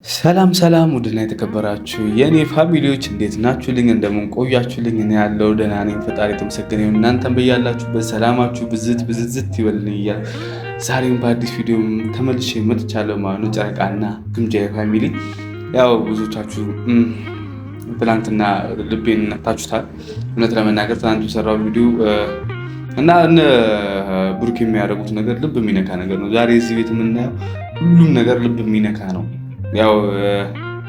ሰላም ሰላም፣ ውድና የተከበራችሁ የእኔ family ዎች እንዴት ናችሁልኝ? እንደምን ቆያችሁልኝ? እኔ ያለው ደህና ነኝ፣ ፈጣሪ የተመሰገነ ይሁን። እናንተም በያላችሁበት ሰላማችሁ ብዝት ብዝዝት ይበልልኝ እያልኩ ዛሬም በአዲስ ቪዲዮ ተመልሼ መጥቻለሁ ማለት ነው። ጨረቃና ግምጃ family፣ ያው ብዙዎቻችሁ ትናንትና ልቤን ነክታችሁታል። እውነት ለመናገር ትናንት የሰራው ቪዲዮ እና እነ ብሩክ የሚያደርጉት ነገር ልብ የሚነካ ነገር ነው። ዛሬ እዚህ ቤት የምናየው ሁሉም ነገር ልብ የሚነካ ነው። ያው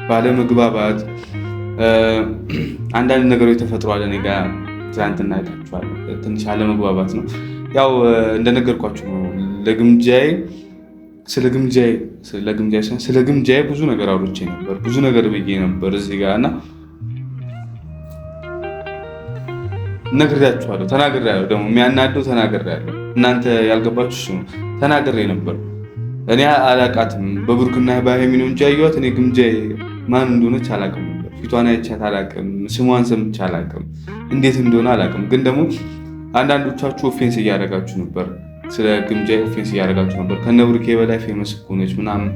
ባለመግባባት አንዳንድ ነገሮች ተፈጥሯል። እኔ ጋ ትናንትና አይታችኋል። ትንሽ አለመግባባት ነው። ያው እንደነገርኳችሁ ነው። ለግምጃዬ ስለ ግምጃዬ ስለ ግምጃዬ ብዙ ነገር አውርቼ ነበር፣ ብዙ ነገር ብዬ ነበር እዚህ ጋር እና ነግሬያችኋለሁ፣ ተናግሬያለሁ። ደግሞ የሚያናደው ተናግሬያለሁ። እናንተ ያልገባችሁ እሱ ነው። ተናግሬ ነበር። እኔ አላቃትም። በብሩክና በሀይሚ ነው እንጂ ያየኋት እኔ ግምጃዬ ማን እንደሆነች አላቅም ነበር። ፊቷን አይቻት አላቅም። ስሟን ሰምቼ አላቅም። እንዴት እንደሆነ አላቅም። ግን ደግሞ አንዳንዶቻችሁ offense እያደረጋችሁ ነበር። ስለ ግምጃዬ offense እያደረጋችሁ ነበር። ከነ ብሩኬ በላይ famous እኮ ነች ምናምን፣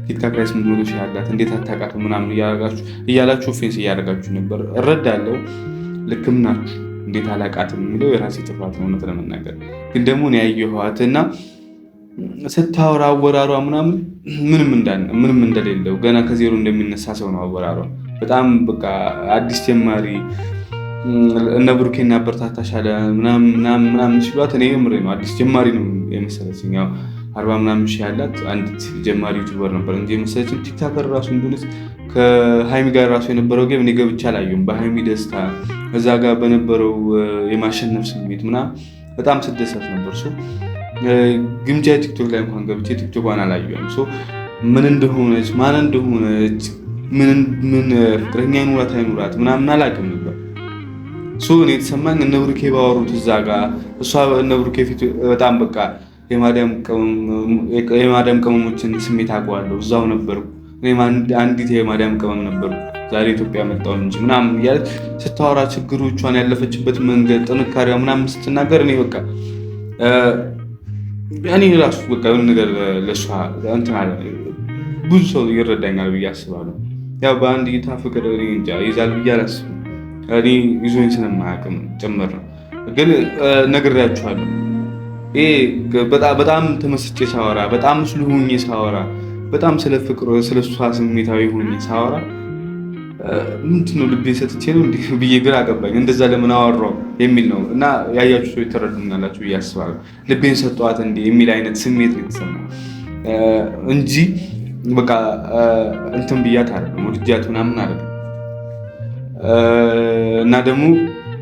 ቲክታክ ላይ 800,000 ያላት እንዴት አታውቃትም ምናምን እያላችሁ offense እያደረጋችሁ ነበር። እረዳለሁ። ልክም ናችሁ። እንዴት አላቃትም የሚለው የራሴ ጥፋት ነው እውነት ለመናገር። ግን ደግሞ እኔ ያየኋት እና ስታወራ አወራሯ ምናምን ምንም እንደሌለው ገና ከዜሮ እንደሚነሳ ሰው ነው አወራሯ። በጣም በቃ አዲስ ጀማሪ፣ እነ ብሩኬና አበረታታሻለ ምናምን ምናምን ምናምን ሲሏት እኔ የምሬ ነው አዲስ ጀማሪ ነው የመሰለችኝ። ያው 40 ምናምን ሺህ ያላት አንዲት ጀማሪ YouTuber ነበር እንጂ የመሰለችኝ TikToker ራሱ እንደሆነች ከሀይሚ ጋር ራሱ የነበረው game እኔ ገብቼ አላየሁም። በሀይሚ ደስታ እዛ ጋር በነበረው የማሸነፍ ስሜት ምናምን በጣም ስደሰት ነበር። So ግምጃ ቲክቶክ ላይ እንኳን ገብቼ ቲክቶኳን አላየሁም። So ምን እንደሆነች፣ ማን እንደሆነች፣ ምን ምን ፍቅረኛ ይኑራት አይኑራት ምናምን አላውቅም ነበር። So እኔ የተሰማኝ እነ ብሩኬ ባወሩት እዛ ጋር እሷ እነ ብሩኬ ፊት በጣም በቃ የማዳም ቅመሞችን ስሜት አውቀዋለሁ። እዛው ነበርኩ። እኔም አንዲት የማዳም ቅመም ነበርኩ። ዛሬ ኢትዮጵያ መጣሁ እንጂ ምናምን እያለች ስታወራ ችግሮቿን፣ ያለፈችበት መንገድ፣ ጥንካሬዋ ምናምን ስትናገር እኔ በቃ እኔ ራሱ በቃ የሆነ ነገር ለእሷ እንትን አለ። ብዙ ሰው ይረዳኛል ብዬ አስባለሁ። ያው በአንድ እይታ ፍቅር እኔ እንጃ ይዛል ብዬ አላስብም። እኔ ይዞኝ ስለማያውቅም ጭምር ነው። ግን ነግሬያችኋለሁ። ይሄ በጣም ተመስጬ ሳወራ፣ በጣም ስሉ ሆኜ ሳወራ፣ በጣም ስለ ፍቅር ስለ እሷ ስሜታዊ ሆኜ ሳወራ ምንድን ነው ልቤን ሰጥቼ ነው እንዲህ ብዬ ግራ ገባኝ። እንደዛ ለምን አወራው የሚል ነው እና ያያችሁ ሰዎች ተረዱኛላችሁ ብዬ አስባለሁ። ልቤን ሰጠዋት እንዲህ የሚል አይነት ስሜት ነው የተሰማው እንጂ በቃ እንትን ብያት አይደለም፣ ወድጃት ምናምን አይደለም። እና ደግሞ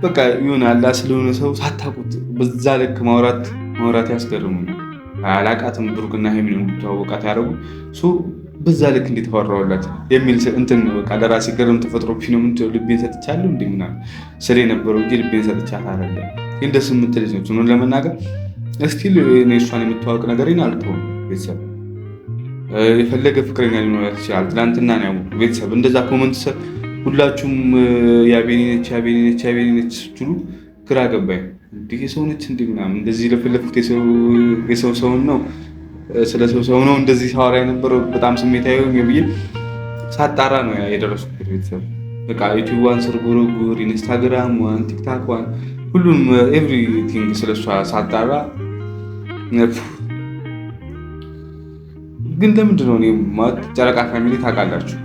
በቃ የሆነ አላ ስለሆነ ሰው ሳታውቁት በዛ ልክ ማውራት ማውራት ያስገርሙኛል። አላቃትም፣ ብሩክና ሀይሚ እንዲተዋወቃት ያደረጉ በዛ ልክ እንዴት አወራሁላት የሚል እንትን ነው። በቃ ለራሴ ግርም ተፈጥሮብኝ ነው። ምንድን ነው ልቤን ሰጥቻለሁ እንዴ ምናምን ስል የነበረው እንጂ ልቤን ሰጥቻት አይደለም። ግን ደስ የምትል ልጅ ነች። እውነት ለመናገር still እኔ እሷን የምታወቅ ነገሬን አልተውም። ቤተሰብ የፈለገ ፍቅረኛ ሊኖራት ይችላል። ትናንትና ነው ቤተሰብ እንደዛ comment ሁላችሁም ያቤኔ ነች፣ ያቤኔ ነች፣ ያቤኔ ነች ስትሉ ግራ ገባኝ። እንዲህ የሰው ነች እንዲህ ምናምን እንደዚህ ለፈለፉት የሰው ሰውን ነው፣ ስለ ሰው ሰው ነው እንደዚህ ሳወራ የነበረው፣ በጣም ስሜታዊ ብዬ ሳጣራ ነው የደረስኩት። ቤተሰብ በቃ ዩቲዩብ ስር ጎረጉር፣ ኢንስታግራም ዋን፣ ቲክታክ ዋን፣ ሁሉም everything ስለሷ ሳጣራ ግን ለምንድን ነው እኔ ጨረቃ family ታውቃላችሁ፣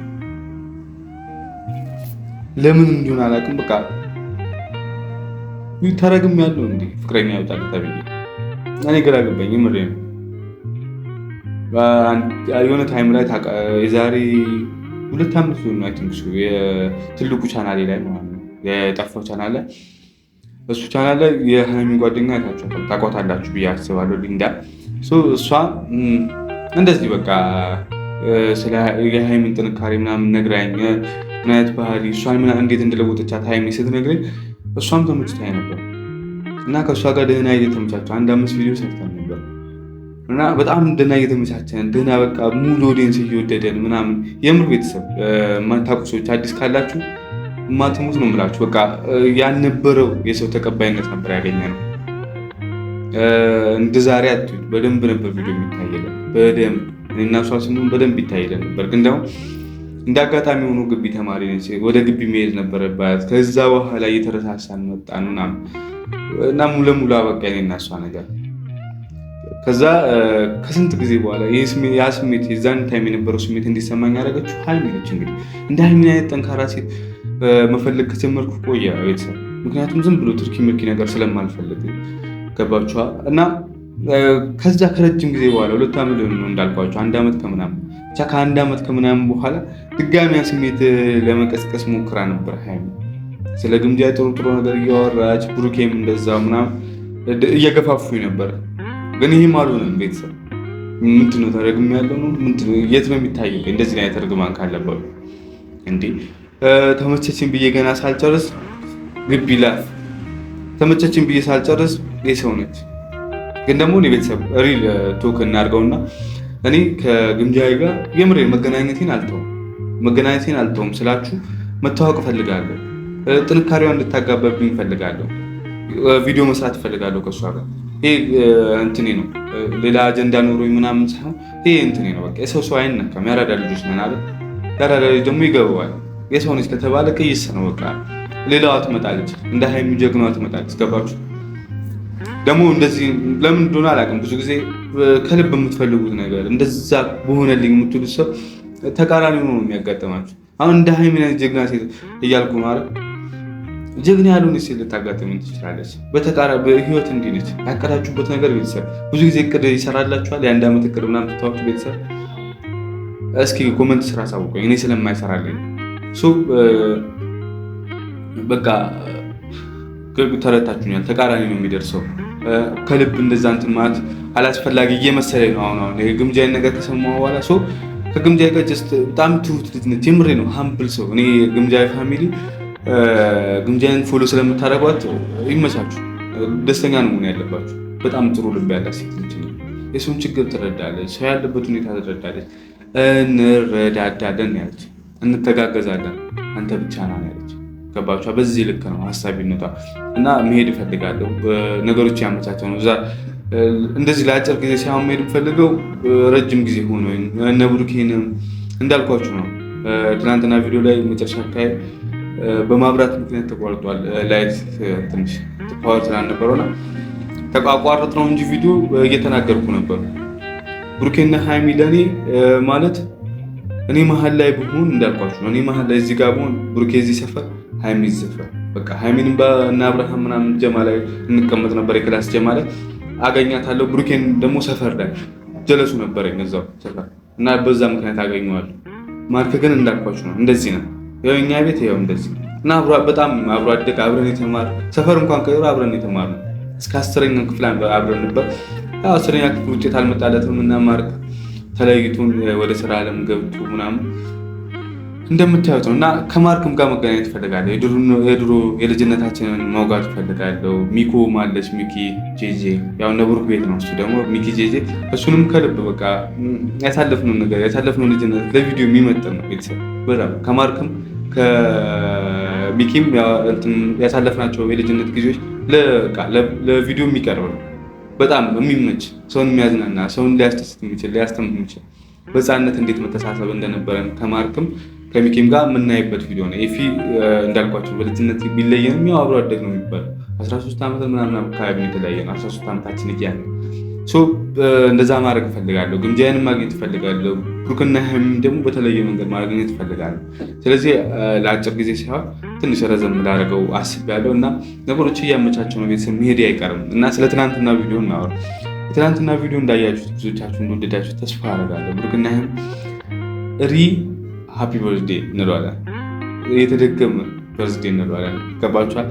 ለምን እንደሆነ አላውቅም። በቃ ተረግም ያለው እንዴ ፍቅረኛ ያውጣል ተብዬ እኔ ግራ ገባኝ። ምሬ ነው። የሆነ time ላይ የዛሬ 2 ዓመት ሊሆን I think የትልቁ ቻናሌ ላይ ማለት ነው፣ የጠፋው ቻናል ላይ፣ እሱ ቻናል ላይ የሀይሚ ጓደኛ አይታችኋታል፣ ታውቋታላችሁ ብዬ አስባለሁ። ሊንዳ። እሷ እንደዚህ በቃ ስለ የሀይሚን ጥንካሬ ምናምን ነግራኝ፣ ምን አይነት ባህሪ እሷን እንዴት እንደለወጠቻት ሀይሚ ስትነግረኝ እሷም ተመችታኝ ነበር እና ከእሷ ጋር ደህና እየተመቻቸው አንድ አምስት ቪዲዮ ሰርተን ነበር እና በጣም ደህና እየተመቻቸን፣ ደህና በቃ ሙሉ audience እየወደደን ምናምን። የምር ቤተሰብ የማታውቁ ሰዎች አዲስ ካላችሁ ማትሙት ነው የምላችሁ። በቃ ያልነበረው የሰው ተቀባይነት ነበር ያገኘነው። እንደ ዛሬ አትዩት። በደንብ ነበር ቪዲዮ የሚታየለን፣ በደንብ እኔና እሷ ስንሆን በደንብ ይታየለን ነበር። ግን ደግሞ እንደ አጋጣሚ ሆኖ ግቢ ተማሪ ነች። ወደ ግቢ መሄድ ነበረባት። ከዛ በኋላ እየተረሳሳን መጣን ምናምን እና ሙሉ አበቃ የእኔና እሷ ነገር። ከዛ ከስንት ጊዜ በኋላ ያ ስሜት የዛን time የነበረው ስሜት እንዲሰማኝ ያደረገችው ሀይሚ ነች። እንግዲህ እንደ ሀይሚ አይነት ጠንካራ ሴት መፈለግ ከጀመርኩ ቆየ ቤተሰብ። ምክንያቱም ዝም ብሎ ትርኪ ምርኪ ነገር ስለማልፈልግ ገባችኋ? እና ከዛ ከረጅም ጊዜ በኋላ 2 ዓመት ሊሆን ነው እንዳልኳቸው 1 ዓመት ከምናምን ብቻ ከ1 ዓመት ከምናምን በኋላ ድጋሚ ያ ስሜት ለመቀስቀስ ሞክራ ነበር ሀይሚ። ስለ ግምጃ ጥሩ ጥሩ ነገር እያወራች ብሩኬም እንደዛው ምናምን እየገፋፉኝ ነበር። ግን ይህም አልሆነም። ቤተሰብ ምንድን ነው ተረግም ያለው ነው ምንድን ነው? የት ነው የሚታየው? እንደዚህ አይነት እርግማን ካለበት እንዴ ተመቸችን ብዬ ገና ሳልጨርስ ግቢ ላፍ ተመቸችን ብዬ ሳልጨርስ የሰው ነች። ግን ደግሞ እኔ ቤተሰብ real talk እናድርገውና እኔ ከግምጃዬ ጋር የምሬ መገናኘቴን አልተውም። መገናኘቴን አልተውም ስላችሁ መታወቅ እፈልጋለሁ። ጥንካሬዋን እንድታጋባብኝ እፈልጋለሁ። ቪዲዮ መስራት እፈልጋለሁ ከእሷ ጋር። ይሄ እንትኔ ነው፣ ሌላ አጀንዳ ኖሮኝ ምናምን ሳይሆን ይሄ እንትኔ ነው። በቃ የሰው ሰው አይነካም። ያራዳ ልጆች ነን አይደል? ያራዳ ልጅ ደግሞ ይገባዋል። የሰው ነች ከተባለ ቅይስ ነው በቃ። ሌላዋ ትመጣለች፣ እንደ ሀይሚ ጀግናዋ ትመጣለች። ገባችሁ? ደግሞ እንደዚህ ለምን እንደሆነ አላውቅም። ብዙ ጊዜ ከልብ የምትፈልጉት ነገር እንደዛ በሆነልኝ የምትሉት ሰው ተቃራኒ ሆኖ ነው የሚያጋጥማችሁ። አሁን እንደ ሀይሚ አይነት ጀግና ሴት እያልኩ ነው አይደል? ጀግና ያልሆነች ሴት ልታጋጥመኝ ትችላለች። በህይወት እንዲህ ነች። ያቀዳችሁበት ነገር ቤተሰብ ብዙ ጊዜ እቅድ ይሰራላችኋል። የ1 ዓመት እቅድ ምናምን ትተዋችሁ ቤተሰብ እስኪ comment ስር አሳውቁኝ። እኔ ስለማይሰራልኝ በቃ ተረታችሁኛል። ተቃራኒ ነው የሚደርሰው። ከልብ እንደዛ እንትን ማለት አላስፈላጊ እየመሰለኝ ነው። አሁን አሁን የግምጃዬን ነገር ከሰማሁ በኋላ so ከግምጃዬ ጋር just በጣም ትሁት ልጅ ነች። የምሬ ነው። Humble ሰው። እኔ ግምጃዬ family ግምጃዬን follow ስለምታደርጓት ይመቻችሁ። ደስተኛ ነው መሆን ያለባችሁ። በጣም ጥሩ ልብ ያላት ሴት ልጅ ነው። የሰውን ችግር ትረዳለች። ሰው ያለበት ሁኔታ ትረዳለች። እንረዳዳለን ያለች፣ እንተጋገዛለን። አንተ ብቻ ና ያለች ገባችኋ? በዚህ ልክ ነው ሀሳቢነቷ እና መሄድ እፈልጋለሁ። ነገሮች ያመቻቸው ነው። እዛ እንደዚህ ለአጭር ጊዜ ሳይሆን መሄድ የምፈልገው ረጅም ጊዜ ሆኖ እነ ብሩኬንም እንዳልኳችሁ ነው። ትናንትና ቪዲዮ ላይ መጨረሻ አካባቢ በማብራት ምክንያት ተቋርጧል። Light ትንሽ power ስላልነበረውና ተቋቋረጥ ነው እንጂ ቪዲዮ እየተናገርኩ ነበር። ብሩኬና ሀይሚ ለእኔ ማለት እኔ መሀል ላይ ብሆን እንዳልኳችሁ ነው። እኔ መሀል ላይ እዚህ ጋር ብሆን ብሩኬ እዚህ ሰፈር፣ ሀይሚ እዚህ ሰፈር። በቃ ሀይሚንም እና አብርሃም ምናምን ጀማ ላይ እንቀመጥ ነበር። የ class ጀማ ላይ አገኛታለሁ። ብሩኬን ደግሞ ሰፈር ላይ ጀለሱ ነበር እዛው ሰፈር እና በዛ ምክንያት አገኘዋለሁ። ማርክ ግን እንዳልኳችሁ ነው። እንደዚህ ነው። ያው እኛ ቤት ያው እንደዚህ እና በጣም አብሮ አደግ አብረን የተማር ሰፈር እንኳን ቀይሮ አብረን የተማር ነው። እስከ 10ኛ ክፍል አብረን ነበር። ያው 10ኛ ክፍል ውጤት አልመጣለትም እና ማርክ ተለይቶን ወደ ስራ ዓለም ገብቶ ምናምን እንደምታዩት ነው። እና ከማርክም ጋር መገናኘት እፈልጋለሁ። የድሮ የልጅነታችንን መውጋት እፈልጋለሁ። ሚኮ ማለች ሚኪ ጄጄ ያው እነ ብሩክ ቤት ነው እሱ ደግሞ ሚኪ ጄጄ እሱንም ከልብ በቃ ያሳለፍነው ነገር ያሳለፍነው ልጅነት ለቪዲዮ የሚመጥን ነው። ቤተሰብ በጣም ከማርክም ከሚኪም ያሳለፍናቸው የልጅነት ጊዜዎች ለቪዲዮ የሚቀርብ ነው። በጣም የሚመች ሰውን የሚያዝናና ሰውን ሊያስደስት የሚችል ሊያስተምር የሚችል በህፃንነት እንዴት መተሳሰብ እንደነበረን ከማርክም ከሚኪም ጋር የምናይበት ቪዲዮ ነው። ኤፊ እንዳልኳቸው በልጅነት ቢለየንም ያው አብሮ አደግ ነው የሚባለው። 13 ዓመት ምናምን አካባቢ የተለያየ ነው። 13 ዓመታችን እያለ እንደዛ ማድረግ እፈልጋለሁ። ግምጃዬንም ማግኘት እፈልጋለሁ። ብሩክና ሀይሚም ደግሞ በተለየ መንገድ ማግኘት እፈልጋለሁ። ስለዚህ ለአጭር ጊዜ ሳይሆን ትንሽ ረዘም ላደርገው አስቤያለሁ እና ነገሮች እያመቻቸው ነው። ቤተሰብ መሄድ አይቀርም እና ስለ ትናንትና ቪዲዮ እናወራ። የትናንትና ቪዲዮ እንዳያችሁት ብዙዎቻችሁ እንደወደዳችሁ ተስፋ አደርጋለሁ። ብሩክና ሀይሚ re happy birthday እንለዋለን። የተደገመ birthday እንለዋለን። ገባችኋል?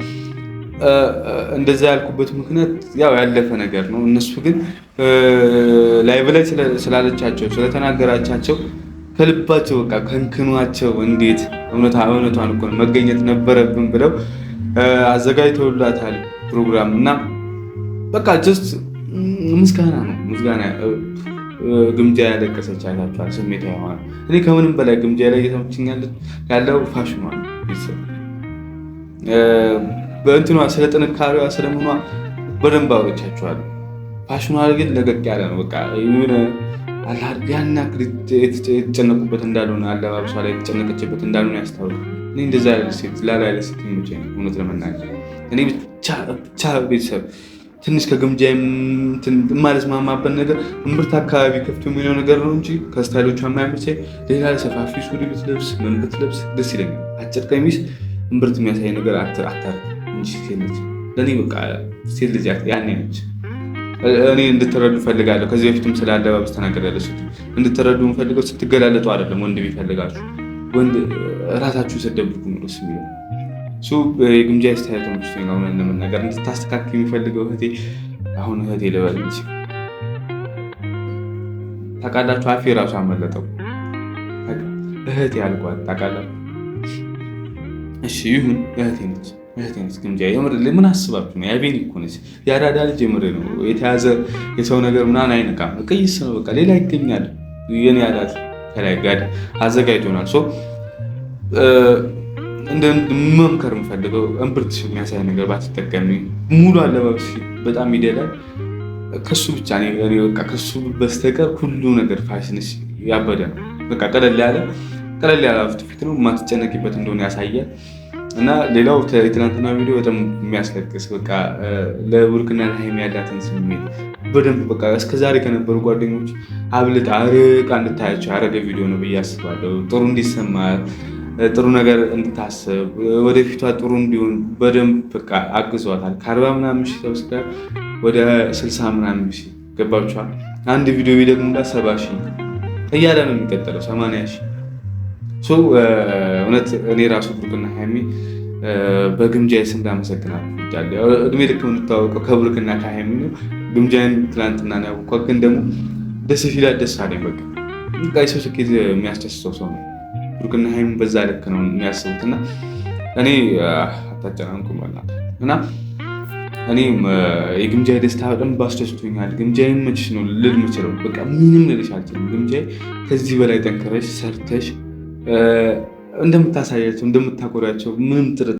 እንደዛ ያልኩበት ምክንያት ያው ያለፈ ነገር ነው። እነሱ ግን live ላይ ስላለቻቸው ስለተናገራቻቸው ከልባቸው በቃ ከንክኗቸው እንዴት እውነቷን እኮ ነው መገኘት ነበረብን ብለው አዘጋጅተውላታል ፕሮግራም እና በቃ just ምስጋና ነው ምስጋና። ግምጃ ያለቀሰች አይታችኋል። ስሜታዊ ሆነ። እኔ ከምንም በላይ ግምጃ ላይ እየተመቸኝ ያለው ፋሽኗ ነው። ቤተሰብ በእንትኗ ስለ ጥንካሬዋ ስለምኗ በደንብ አውርቻችኋለሁ። ፋሽኗ ግን ለቀቅ ያለ ነው። በቃ የሆነ ያን ያክል የተጨነቁበት እንዳልሆነ፣ አለባበሷ ላይ የተጨነቀችበት እንዳልሆነ ያስታውቃል። እኔ እንደዛ ያለ ሴት፣ ላላ ያለ ሴት ይመቸኛል። እውነት ለመናገር እኔ ብቻ ብቻ ቤተሰብ ትንሽ ከግምጃ የማልስማማበት ነገር እምብርት አካባቢ ከፍቶ የሚለው ነገር ነው እንጂ ከ style ኦቿ የማይመቸኝ ሌላ ሰፋፊ ሱሪ ብትለብስ ምን ብትለብስ ደስ ይለኛል። አጭር ቀሚስ እምብርት የሚያሳይ ነገር አታርግ እንጂ ሴት ልጅ ለእኔ በቃ ሴት ልጅ ያኔ ነች። እኔ እንድትረዱ ፈልጋለሁ። ከዚህ በፊትም ስለ አለባበስ ተናግሬያለሁ። እንድትረዱ የምፈልገው ስትገላለጡ አይደለም። ወንድ ቢፈልጋችሁ ወንድ እራሳችሁ ስትደብቁ ነው ደስ የሚለው። እሱ የግምጃ style ተመችቶኛል። እውነት ለመናገር እንድታስተካክል የሚፈልገው እህቴ፣ አሁን እህቴ ልበል እንጂ ታውቃላችሁ፣ አፌ ራሱ አመለጠው። እህቴ አልኳት ታውቃላችሁ። እሺ ይሁን፣ እህቴ ነች፣ እህቴ ነች። ግምጃ የምር ምን አስባችሁ ነው? ያቤን እኮ ነች፣ የአራዳ ልጅ የምር ነው። የተያዘ የሰው ነገር ምናምን አይነካም። ቅይስ ነው በቃ፣ ሌላ ይገኛል። የኔ ያላት ከላይ ጋር አዘጋጅቶናል። So እንደ መምከር የምፈልገው እምብርት የሚያሳይ ነገር ባትጠቀሚ፣ ሙሉ አለባበስ በጣም ይደላል። ከሱ ብቻ በቃ ከሱ በስተቀር ሁሉ ነገር ፋሽንሽ ያበደ ነው። በቃ ቀለል ያለ ቀለል ያለ outfit ነው፣ የማትጨነቂበት እንደሆነ ያሳያል። እና ሌላው የትናንትና ቪዲዮ በጣም የሚያስለቅስ፣ በቃ ለብሩክና ለሀይሚ ያላትን ስሜት በደንብ በቃ እስከዛሬ ከነበሩ ጓደኞች አብልጣ ርቃ እንድታያቸው ያደረገ ቪዲዮ ነው ብዬ አስባለሁ። ጥሩ እንዲሰማ፣ ጥሩ ነገር እንድታስብ፣ ወደፊቷ ጥሩ እንዲሆን በደንብ በቃ አግዟታል። ከ40 ምናምን ሺህ subscribe ወደ 60 ምናምን ሺህ ገባችኋል። አንድ ቪዲዮ ቢደግሙላት 70,000 እያለ ነው የሚቀጥለው፣ 80,000። እውነት እኔ ራሱ ብሩክና ሀይሚ በግምጃዬ ስም ላመሰግናችሁ እወዳለሁ። እድሜ ልክ የምንተዋወቀው ከብሩክና ከሀይሚ ነው። ግምጃዬን ትናንትና ነው ያወኳት፣ ግን ደግሞ ደስ ሲላት ደስ አለኝ። በቃ የሰው ስኬት የሚያስደስተው ሰው ነው። ብሩክና ሀይሚ በዛ ልክ ነው የሚያስቡት እና እኔ አታጨናንቁም እና እኔም የግምጃዬ ደስታ በጣም ባስደስቶኛል። ግምጃዬ መችሽ ነው ልል የምችለው፣ በቃ ምንም ልልሽ አልችልም። ግምጃዬ ከዚህ በላይ ጠንክረሽ ሰርተሽ እንደምታሳያቸው እንደምታኮሪያቸው ምንም ጥርጥር